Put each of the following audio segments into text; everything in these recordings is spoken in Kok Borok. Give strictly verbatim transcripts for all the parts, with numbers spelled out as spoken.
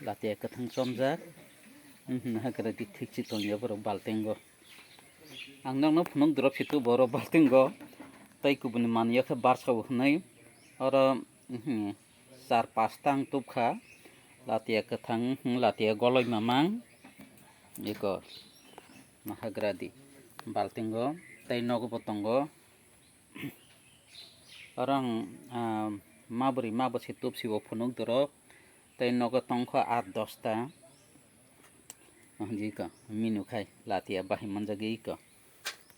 Latia kwthang chomjak. Mhm, hagra di thik si tongya borok baltingo. Ang nokno phunuk drop si tu borok baltingo. Tai kubuni manwi khe barsa bo hwnwi. Oro, mhm, char pasta ang tubkha. Latia kwthang, mhm, latia goloi mamang. Eko hagra di baltingo. Tai nogo bo tongo. Oro ang, ah, mabri mabo se tubsi bo phunuk dorok. Tai nogo tongkho at dosta. Ahdi ko minu khai latia bahai manjagwi ko.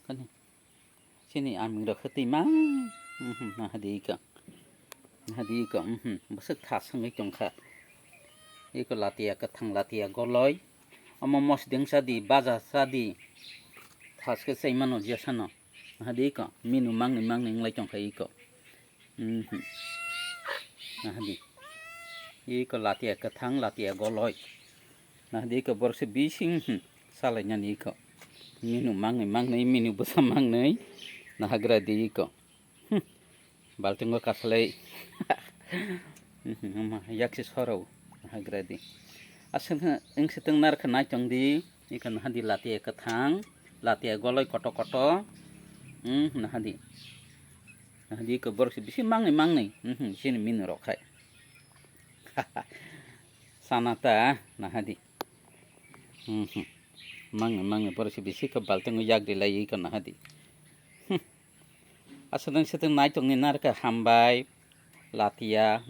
Kani chini aming rok khwtwi mang. Mhm, nahadi ko. Nahadi ko, mhm, bwswk tha swngwi tongkha. Iko latia kwthang latia goloi. Omo mosdeng sadi, baja sadi. Thaske chaimano jesano. Nahadi ko, minu mangni mangni wnglai tongkha iko. Mhm. Nahadi. Iko latia kwthang, latia goloi. Nahadi iko borok se bising, hmm, salainani iko. Minu mangni mangni, minu bwsa mangni. Nahagra di iko. Hmm. Baltingo kasalai. Mhm, ama yaksi sorou. Nahagra di. Aswk wng se tong narwkha naitong di. Iko nahadi latia kwthang, latia goloi koto koto. Hmm, nahadi. Nahadi ko borok se bisi mangni mangni. Mhm, sini minu rok khai. Sana ta nahadi. Mhm. Mangni mangni borok se bisi ko baltingo yak di lai ko nahadi. Hmm. Aswk wng se tong naitong ni narwkha hambai. Latia.